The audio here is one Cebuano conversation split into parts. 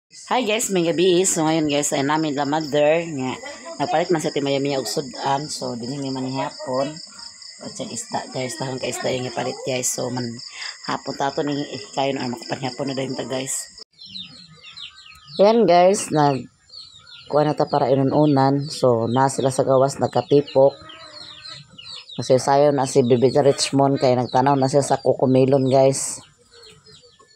Hi guys, may gabi. So ngayon guys ay namin la mother nga nagpalit man sa Timayamiya og sudan. So dinhi mi manihapon. At siyang isda guys, tahon ka isda yung ipalit guys. So man hapon tato ni kayo na makapanihapon na dayon ta guys. Yan guys, nag kuha na ta para inununan. So na sila sa gawas nagkatipok. Kasi sayo na si Bibita Richmond kay nagtanaw na siya sa kukumilon guys.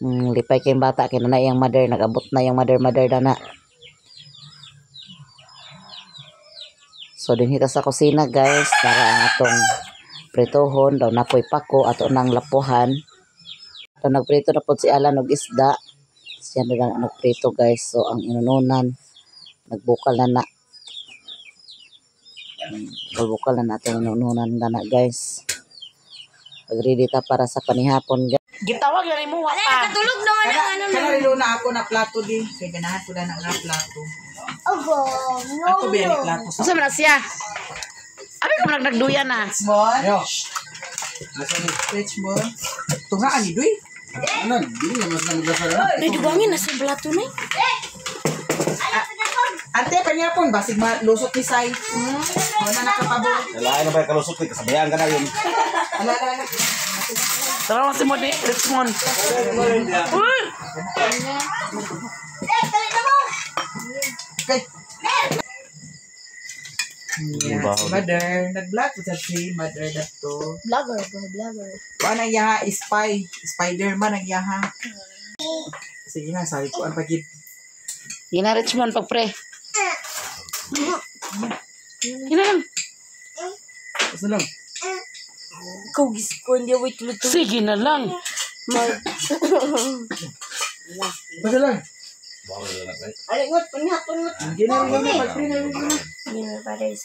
Lipay kay bata kay na iyang mother, nag-abot na iyang mother mother dana. So dinhi ta sa kusina guys para ang atong pritohon daw napoy pako ato nang lapuhan. So nagprito na pod si Alan og isda. Siya na lang ang nagprito guys. So ang inununan nagbukal na na. Bukal na natin inununan na na guys. Pag-ready ta para sa panihapon guys. Gitawag na nimo wa pa. Tulog naman ang ano. Kanarilo na ako na plato din. Kaya ganahan ko na nga plato. Ogo, no. Ako ba yung plato sa Unsa man na siya? Abi ko man nagduya na. Richmond? Richmond? Tunga ani duy? Ano, dili na mas nagdasal. May dugangin na sa plato na. Ante, panyapon, basig malusot ni Sai. Wala na nakapabor. Lain na ba kalusot ni kasabayan ka na yun. Ala, ala, ala. Tara si mo ni Richmond. Uy! Okay. Yeah, si mother. Nag-vlog ko sa si mother na to. Vlogger, vlogger. Kuan ang yaha, spy. Spider-Man ang yaha. Sige na, sabi ko, ang pagid. Gina Richmond pagpre. Gina lang. Basta lang. Ikaw gisko, hindi ako tulog. Sige na lang. Basta lang. Alingot, panihapon mo. Hindi na rin na, pag-pre na rin na. In the Father's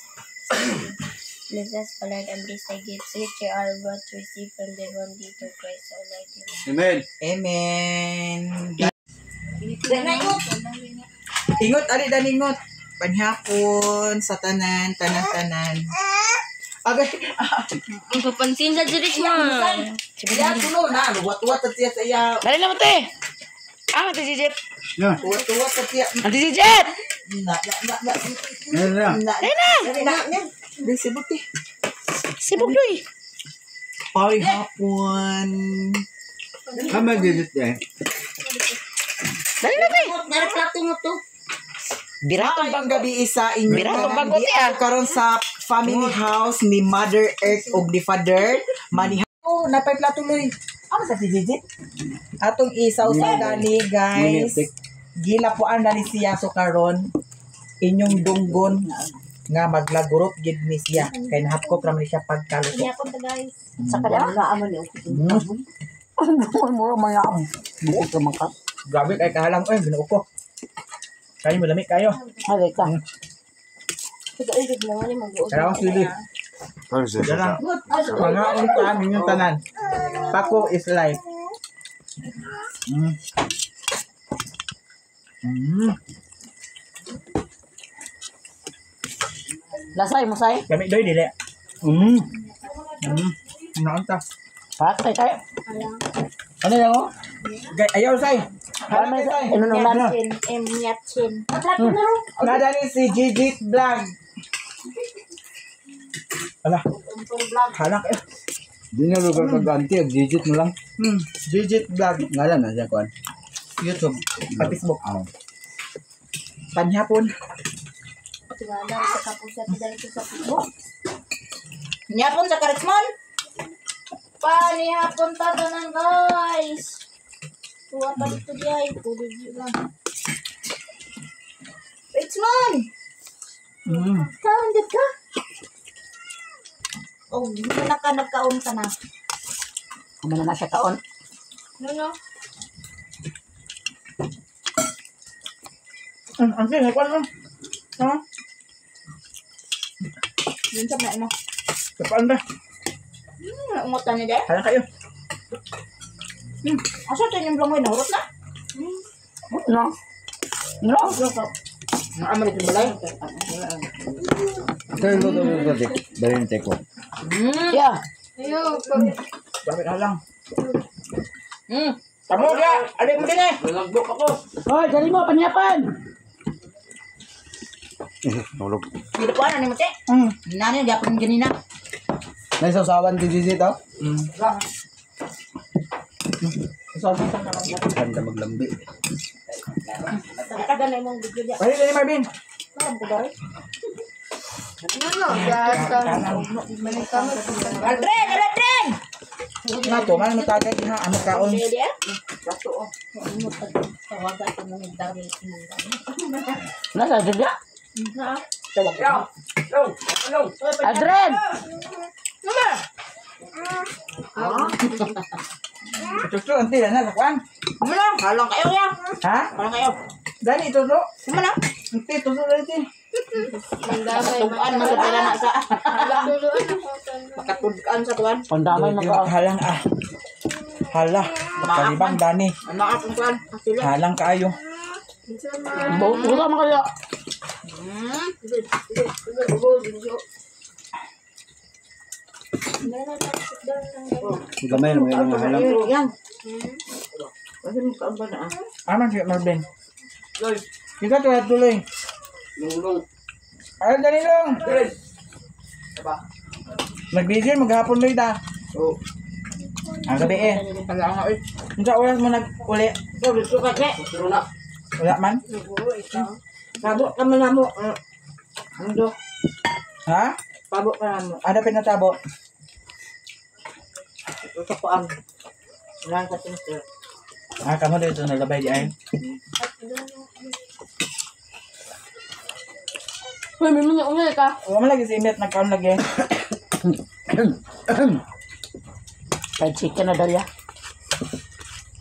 Bless us, O Lord, and bless thy gifts, which we are about to receive from the one to Christ, our Lord. Amen. Amen. Ingot, ali dan ingot. Panihapon sa tanan, tanan, tanan. Agay, Ang papansin sa si Richmond. ya tulo na, luwat-luwat at siya sa iya. Dali na mo te. Ah, Ate Jijit. Yeah. Luwat-luwat at siya. Ate Jijit! Na, na, na, na. Ayan na. Na, Dali na. na, na. Di, sibot eh. Sibog doy. Panihapon. Kama digit eh. Dali na te. Meron plato mo to. Biratong Maayong gabi isa inyo. Biratong tanan. bagote, Di ah. ako karon sa family house ni Mother Earth ug ni Father. Maniha. Oh, napay plato loy. Ano sa si Gigi? Atong isaw-saw dani, guys. Gilapuan na ni siya so karon inyong dunggon nga maglagurot gid ni siya kay nahapkop ra man ni siya pagkaluto. Panihapon ta, guys. Sa kadala mo ni Muro mga buot ra man ka. Grabe kay kahalang oy Ginoo ko. Kayo mo lami kayo. Hali ka. Kaya ako sili. Dala. Mga unta ninyong tanan. Pako is life. Mm. Mm. Lasay mo say. Kami doy dili. Mm. Mm. Naunta. Patay kay. Ano yan oh? Gay ayaw say. Para may Say. inununan. Chin, M, chin. Nadani si Gigi Vlog. Ala. Halak eh. Di na lugar pag-anti, digit mo lang. Hmm. Gigi Vlog. Ngalan na siya kuan. YouTube. Pa Facebook. Ah. Panhapon. Tingala, sa kapusa, tidali ko sa Facebook. Panihapon sa Richmond. Panihapon ta tanan, guys. Tuwa pa dito diay. Tulog yun lang. Richmond! Mm. Kaon dyan ka? Oh, di na ka nagkaon ka na. Amo na na siya kaon. No, no. Ang sige, kuan mo. Ha? Yun sa mo. Kapaan ba? Ungot na niya. Halak kayo. Asa to yung blongoy nahurot na? No. No. Ang amro ko balay. Kaya luto luto dik. Dali ni teko. Yeah. Ayaw, Bakit halang? Hmm. Tamo dia, alik mo din eh. Nalagbok ako. Hoy, dali mo panyapan. Nulog. Dito po ano ni mo te? Nani gyapon ganina. Naisawsawan ti Gigi to? Ganda maglambi. Taga na imong video dia. Balik dali Marvin. Ano? Gasa. Aldrin, Aldrin. Na to man matagay ha ano kaon. Dia. Bato oh. Mo tawagan ko mong dari imong. Nasa juga. Ha? Aldrin. Tutro anti na sa kuan. Mo lang, halang kayo ya. Ha? Halang kayo. Dali tutro. Mo na. Anti tutro dali ti. Mandamay. Tugan man sa pala na sa. Tuluan ako. Makatudkaan sa kuan. Pandamay maka. Halang ah. Hala, kalibang dani. Ano akong kuan? Sila. Halang kaayo. Buta man kaya. Gamay na may mga halang. Yan. Kasi mo kaon ba na ah? Aman si Marvin. Kita tuloy tuloy. Nulong. Ay dali long. Nagbigay maghapon loy da. Oh. Ang gabi eh. Wala nga oy. Unsa oras mo nag-uli? Oh, gusto ka ke. Pero na. Wala man? Tabo ka man namo. Ano do? Ha? Tabo ka namo. Ano pinatabo? Ito sa kuan. Wala sa tinsil. Ah, kamo dito nalabay di ay. Uy, may mga ungay ka. Wala man lagi si Imet nagkaon lagi. Fried chicken na dalya.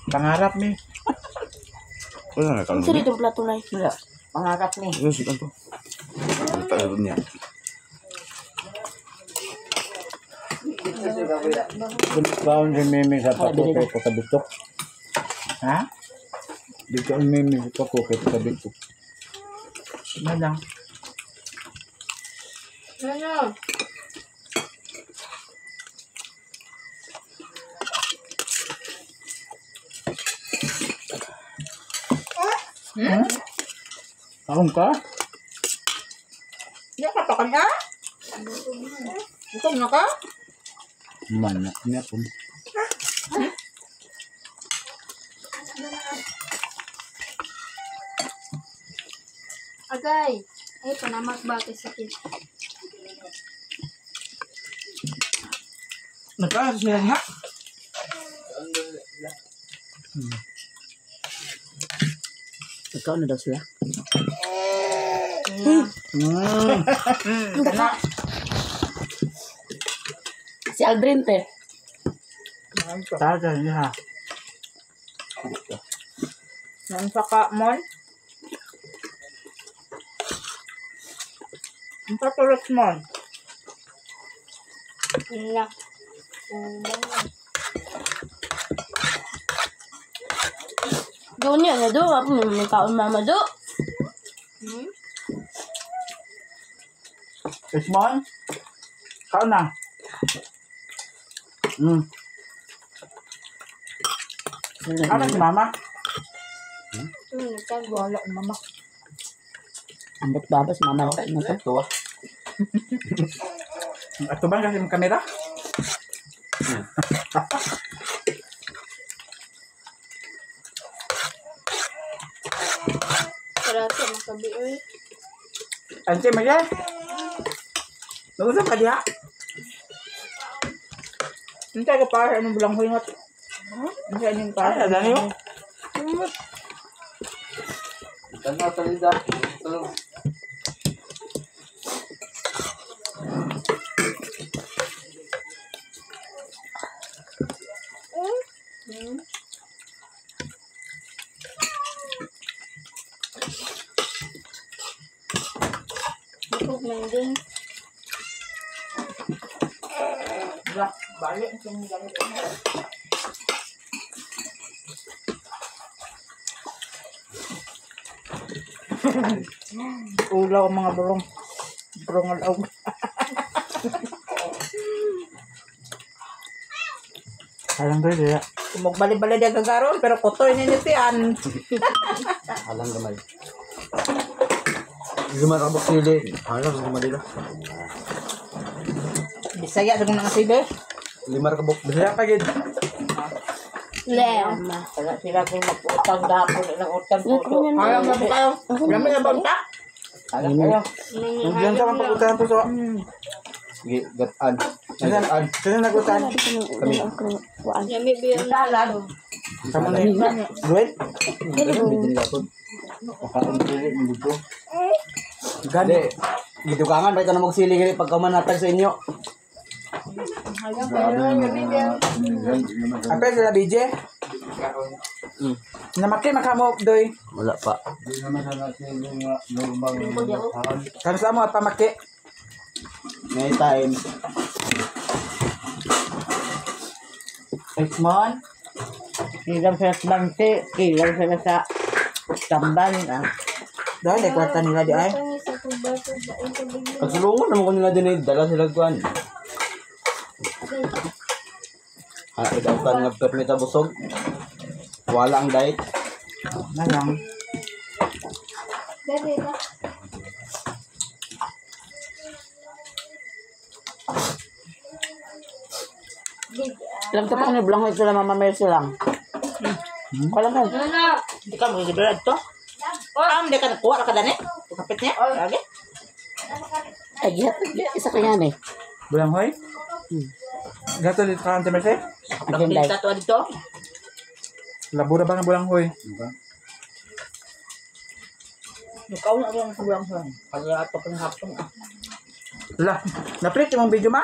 Pangarap mi. Wala na kaon. Ang sarili itong plato na Wala. Pangarap ni. Ano si kanto? Tayo niya. Baon si Mimi sa pako kay pakabitok. Ha? Dito ang Mimi sa pako kay pakabitok. Ano lang. Ano? Kaon ka? Di ka pa kan ah? Gutom na ka? Mana niya po. Agay. Ay, panamak ba kay sakit? Nagkaon sila diha. Ikaw na daw sila. Si Aldrin te. Tagal niya. Nansa ka mon? Unsa tulot mon? Wala. Doon niya na do. Ako may kaon mama do. Small? Kaon na. Ano si mama? Wala mama. Ambot baba si mama ko na to. Ato ba kasi yung kamera? Para sa makabi oy. Ante Maria? Nag-usap ka diha? Unsa ka pa anong bulang huingot? Unsa ining pa? Ay, dali oh. Tanaw talida. Talong. Bukog man din. Balik sa mga gamit. Ulaw ang mga burong. Burong alaw. Alam ko diha. Magbali-bali di gagaron pero kutoy ninyo tiyan. Alang gamay. Lima ka sili. Alang gamay dila. Bisaya sa kong sili. 5 ka buk. Bisaya pa gid. Lem. Wala sila kung mag-utang dapon ng utang puso. Ayaw na kayo. Gamay na banta. Diyan sa mga pag-utan to so. Sige, gatan. Gatan. Sino nagutan? Kami. Yami biyan. Salad. Kamo ni. Ruel? Bidin lapod. Makaon sili mo dito. Gani. Gidugangan ba ito na magsili gani pagka manatag sa inyo? Apel sila BJ. Namaki makamo doy. Wala pa. Kano sa mo pamaki? May time. Richmond. Kilang sa bangsi, kilang sila sa tamban. Ah. Dahil ay kwarta nila di ay. Pagsulungan naman ko nila din eh. Dala sila kuan. Ah, ikaw nga permita busog. Wala ang diet. Na lang. Alam ka pa kung blanco sila Mama Mercy lang. Wala ka. Hindi ka magigibirad to. Oh, hindi ka nakuha ka dani. Kapit niya. Lagi. Ay, gihatag isa ka yan eh. Bulanghoy? Gato dito ka Ante Mercy? Agenda. Kita to dito. Labura ba ng bulanghoy? Nakaw na ako ng bulang lang. Pag ato pang hapon. Ah. La, na-print yung video ma?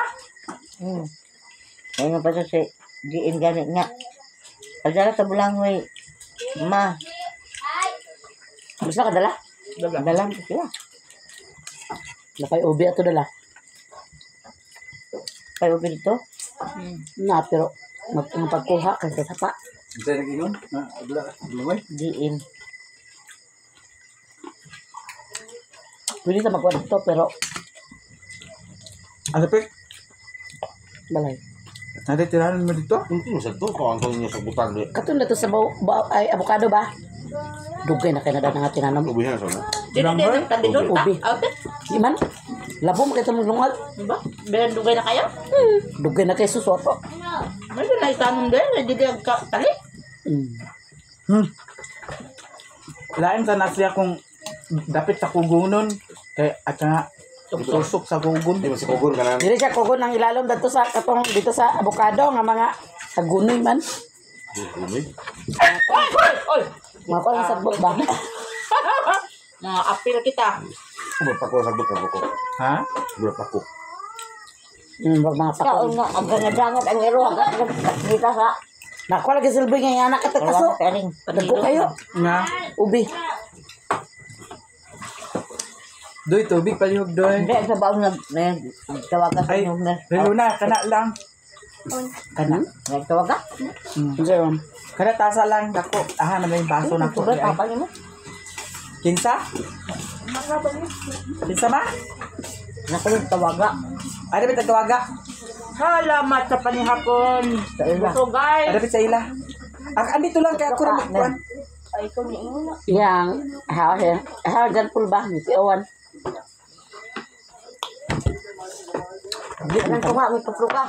Ngayon pa siya si Diin gani nga. Pagdala sa bulanghoy, ma, Gusto ka dala? dala ko siya. Nakay ubi ato dala. Kayo dito. Na pero mag ang pagkuha kay sa sapa. Hindi nag-ingon? Na, wala. Lumay. Diin. Pwede sa magkuha dito pero Ano pic? balay. Nandito tirahan mo dito? Hindi mo sa to, kung ang inyo sa butan. Katong na to sa ay avocado ba? Dugay na kay na nga tinanom. Ubihan sa na. Bulanghoy? Ubi. Di man. Labo mo kay mong lungag. Ba? Bilang dugay na kayo? Dugay na kay susoto. May na itanong din, hindi ka tali. Lain sa nasya kung dapit sa kugunon kay at nga tusok sa kugon. Hindi mo si Kugon ka na. Dili siya kugon ang ilalom dito sa katong dito sa avocado nga mga agunoy man. Ubi. Oy! Oy! Mga kuha lang sagbot ba? Mga apil kita. Mura pa ko sa butan ko. Ha? Mura pa ko. Mga Kaon pakon. nga, ang gangadangat ang iro, ang kita sa Nakuha lagi silbi nga anak ka kaso. karing. Dagko kayo. Nga. Ubi. Doy tubig palihog doy. Hindi, sa baon na, tawagan sa Ay, inyo. Reluna, kana lang. Kana? Nagtawagan? Unsa man? Kana tasa lang dako. Aha, man yung baso na ko. Sobrang papa niyo mo. Kinsa? Kinsa ma? Naku, tawaga. Ano ba tagtawaga? Salamat sa panihapon. Sa ila. Busog, guys. Ano ba sa ila? Ah, andito lang kaya ako ra magkuan. Ay, ikaw ni Imo na. Yang ha ha gan pul ba ni si Owan. Anong tunga, may kupro ka.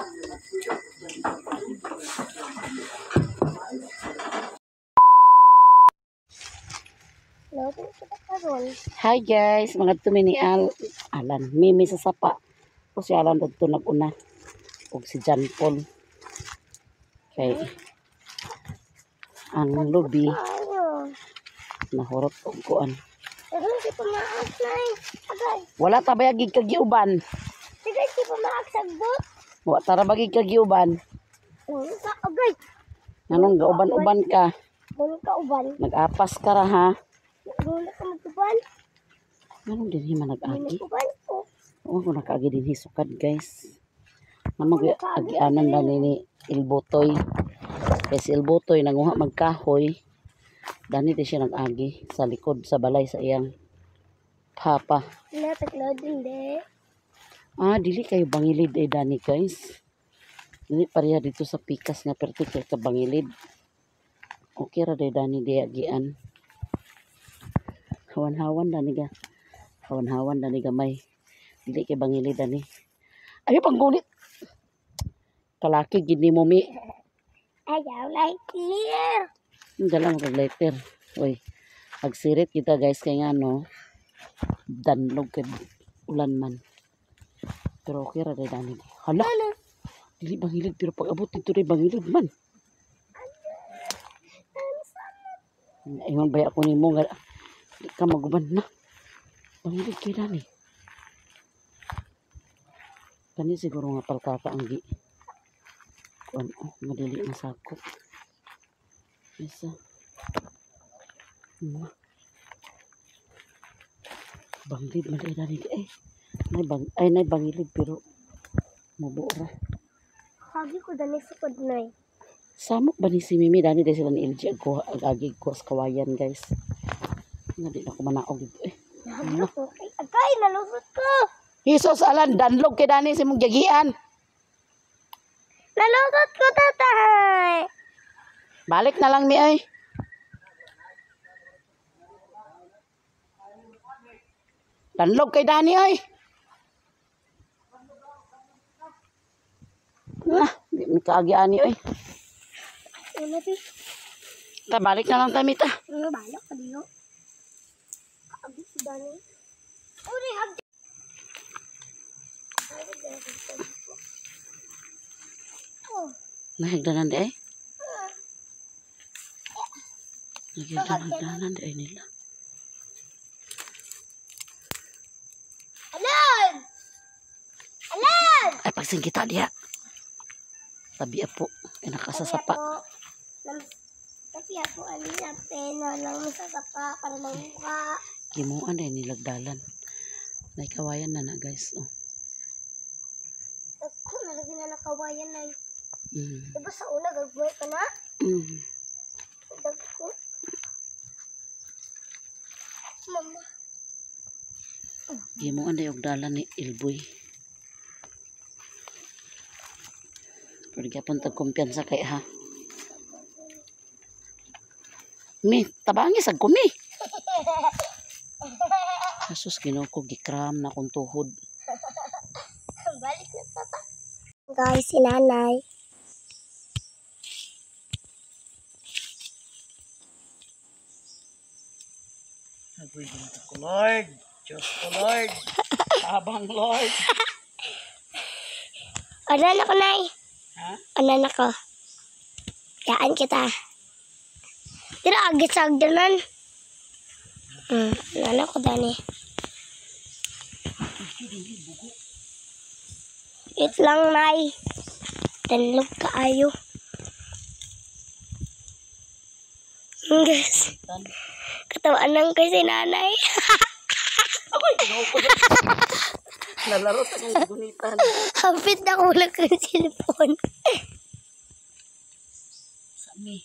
Lord, kita karon. Hi guys, mga tumi ni Alan, Mimi sa sapa. O si Alan dadto nag-una. Og si John Paul. Kay ang lubi Ayo. nahurot og kuan. Pero si pumaak na eh. Agay. Wala ta bayag kagiuban. Sige, si pumaak sa bot. Wa tara bagig kagiuban. Ulo ka, agay. Nganong gauban-uban ka? Ulo ka uban. Nag-apas ka ra ha? Ulo ka mag-uban. Nganong dinhi man nag-agi? Uban ko. Oo, kung nakaagi dinhi sukad guys. Namo agianan na ni Ilbotoy. Kay si Ilbotoy nanguha magkahoy. Dani di siya nag-agi sa likod sa balay sa iyang papa. Nataklo din de. Ah, dili kayo bangilid eh dani guys. Dili pareha dito sa pikas nga perti kay ka bangilid. Okay ra day dani diagian. Hawan-hawan dani ga. Hawan-hawan dani gamay. Dili kay bangili dani. Ayo panggulit. Kalaki gid nimo mi. Ayaw like here. Dala mo kag lighter. Uy. Agsirit kita guys kay ngano danlog kay ulan man. Pero okay ra day dani. Hala. Dili bangilid pero pag abot dito day bangilid man. Ingon ba ako nimo nga di ka maguban na. Bangilid kay dani. Kani siguro nga palkata ang gi. Kuan oh, nga dili masakop. Isa. Banglid man ay dani eh. Nay bang ay nay bangilid pero mubo ra. Hagi ko dani sukod nay. Samok ba ni si Mimi dani dahil sila ni LG ag agig ko sa kawayan guys. Nga di na ko manaog dito eh. Hagi ko kay agay nalusot ko. Jesus alan danlog kay dani si mong jagian. Nalusot ko tatay. Balik na lang mi ay. Danlog kay dani ay. Ah, di mi kaagi ani ay. Una di. Ta balik na lang ta mi ta. Ano balak ka diyo? Hagi ko dani. Uri hagi. Oh, Nahigdanan di ay. Nahigdanan di ay nila. Alan! Alan! Ay pagsingkita diha. Tabi po. Ay nakasasapa. Tapi ako alin pena lang masasapa para manguha. Gimuan ay nilagdalan. May kawayan na na guys. Oh. Ako nalagi na nakawayan na. Mm. Diba sa una gagawin ka na? Mm. Dagko. Mama. Gimuan ay og dalan ni Ilboy. Pero gyapon tag kumpiyansa kay ha. Mi, tabangi sad ko mi. Jesus, Ginoo ko gikram na akong tuhod. Balik na tata. Guys, si nanay. Agoy ko Lord. Diyos ko Lord. Tabang Lord. Onan ako, Nay. Ha? Onan ako. Yaan kita. Tira, agit sa agdanan. Onan ako, Dani. Wait lang, Nay. Tanlog ka ayo. Guys, katawaan lang kay si nanay. Lalaro sa kong gunitan. Hapit na kulang ang cellphone. Sami.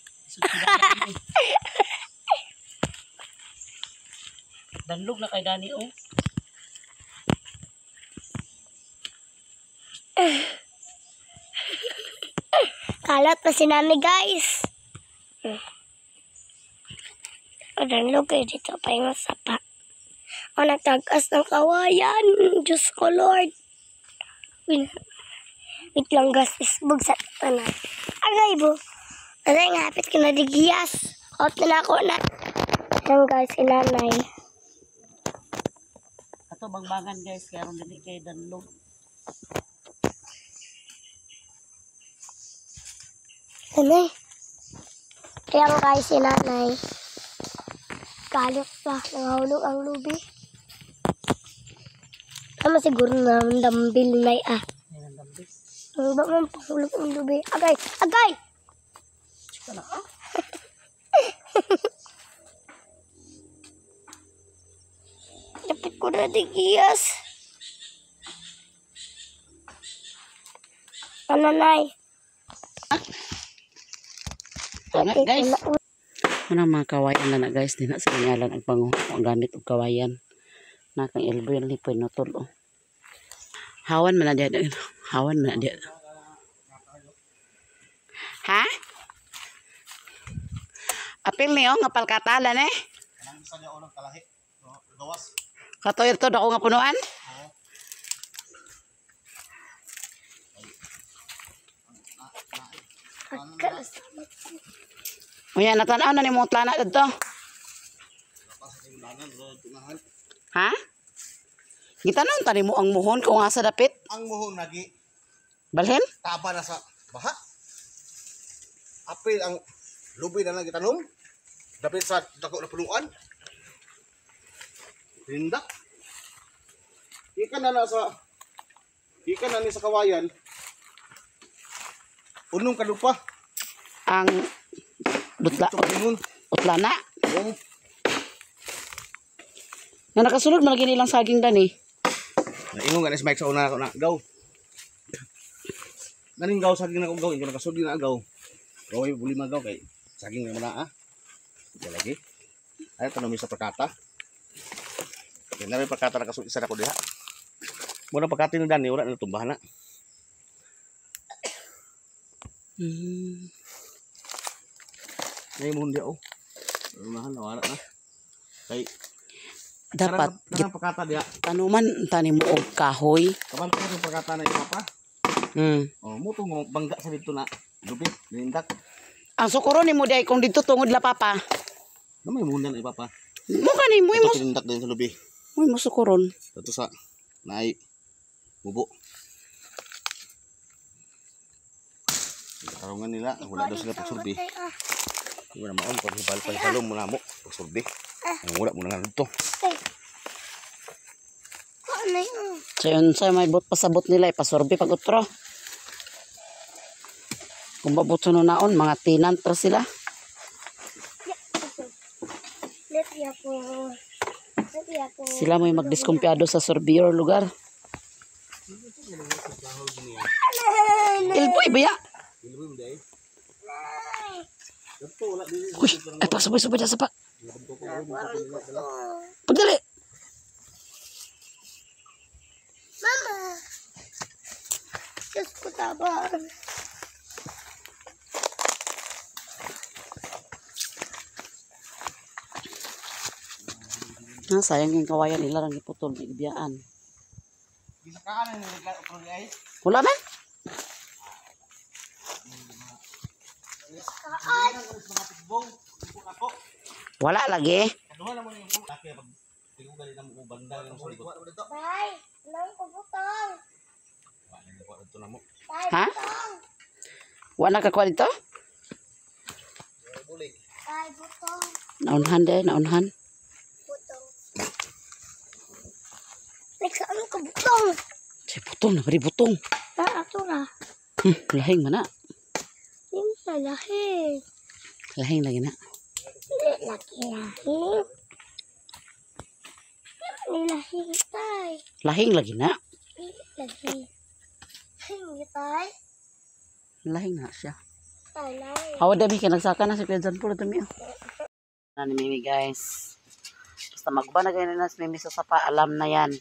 Danlog na kay Dani oh. Kalat pa si nanay, guys. Danlog kayo dito pa yung sapa. O, nagtagas ng kawayan. Diyos ko, Lord. Wait lang, guys. Isbog sa tanan. Agay, bo. Aray, nga, hapit ko na digiyas. Out na ako na. Yan, guys, si nanay. Ato bangbangan guys, kay aron dili kay danlog. Nanay. Ayan, guys, si nanay. Galit pa. Nangahulog ang lubi. Tama siguro na ang dambil na ah. Ang ba man pahulog ang lubi. Agay! Agay! Lapit ko na tigiyas. Ano, Nay? Ano guys? Ano mga kawayan na na guys, di na sa ngalan ang panguha ang gamit og kawayan. Nakang elbow yan lipoy nutol oh. Hawan man na diya. Hawan man na diya. Ha? Apil niyo nga palkatalan eh. Katoy to dako nga punuan. Unya natan-aw na ni mo tlana didto. Ha? Gitanon tani mo ang muhon kung asa dapit? Ang muhon lagi Balhin? taba na sa baha. Apil ang lubi na lang gitanom. Dapit sa dako na punuan. Tinda. Ikan na na ni sa kawayan. Unong kalupa. Ang dutla utlana. Oh. Nga nakasulod man lagi nilang saging dani. Naingon ka na si Mike sa una na gaw. Naning gaw saging na kong gaw, ingon nakasud na gaw. Gaw ay buli magaw kay saging na man ah. Lagi. Ay tanong mi sa pakata. Kay na pakata nakasud isa na ko diha. Muna pakati ni Dani wala na tumbahan na. Nay mo dia oh. Unahan na wala na. Kay Dapat kanang pakata diha. tanuman tani mo og kahoy. Kabalo ko sa pakata na ipapa. Oh, mo tong bangga sa dito na. Lupit, nindak. Ang sukuro ni mo di ay kung dito tungod la papa. Na may muna na ipapa. Mo kani mo mo Ito tinindak din sa lubi. mo sukuron. Ito sa naay bubo. Tarungan nila, wala daw sila pagsurbi. Wala maon pag hibal paghalom mo na mo pagsurbi. Ang wala mo na nga dito. Ano yun? So yun, sa may bot pasabot nila ipasurbi pag utro. Kung babot sa naon, mga tenant ra sila. Sila may magdiskumpiyado sa surveyor lugar. Ilboy ba ya? Uy, ay pasabay-sabay na sa pa. Pagdali! Mama! Diyos ko tabang. Ah, sayang yung kawayan nila lang iputol, ibiyaan. Wala man? Wala lagi. Ha? Wala ka kuha dito? Naunhan de, naunhan. Saan ka butong? Say butong na, bari butong. Ah, ato ra. Lahing man na. Hindi na lahing. Lahing lagi na. Hindi lagi lahing. Hindi lahing tay. Lahing lagi na. Hindi lagi. Lahing tay. Lahing na siya. Tay lahing. Hawa dami kay nagsaka na si Kuya John Paul dami. Na ni Mimi guys. Basta magba na kayo na si Mimi sa sapa, alam na yan.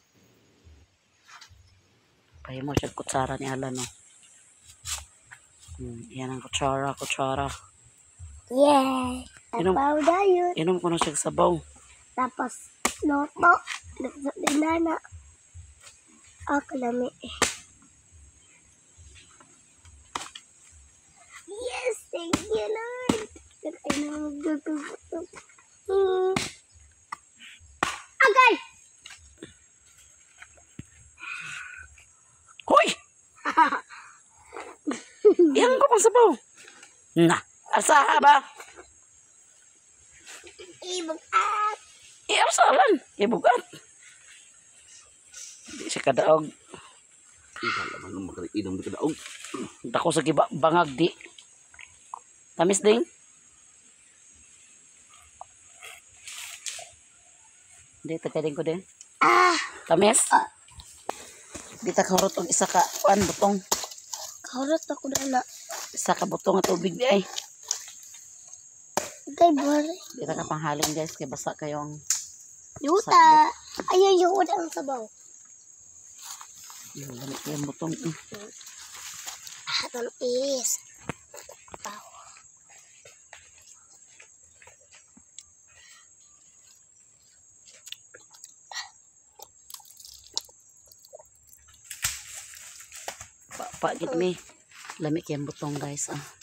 Kaya mo siya kutsara ni Alan, no? Yan ang kutsara, kutsara. Yeah. Inom. Tapaw dayon. Inom ko na siya sabaw. Tapos, loto. Luto din na. Ah, kalami. Yes! Thank you, Lord! Agay! Hoy! Iyan ko pang sabaw. Na, asaha ba? Ibugat! Iarsalan. Ibugat. Di siya kadaog. Ikaw naman nung inom di kadaog. Dako sa giba, bangag di. Tamis ding. Di, taga din ko din. Ah! Tamis? Di ta kahurot og isa ka kuan butong. Kahurot ako na na. Isa ka butong nga tubig di ay. Agay, buhay. Di ta ka panghalin guys kay basa kayong Yuta! Ay, ayoko na ang sabaw. Yung lamit yung butong. Ah, tamis. Taw. Pa gid mi. Lami kay ang butong, guys, ah.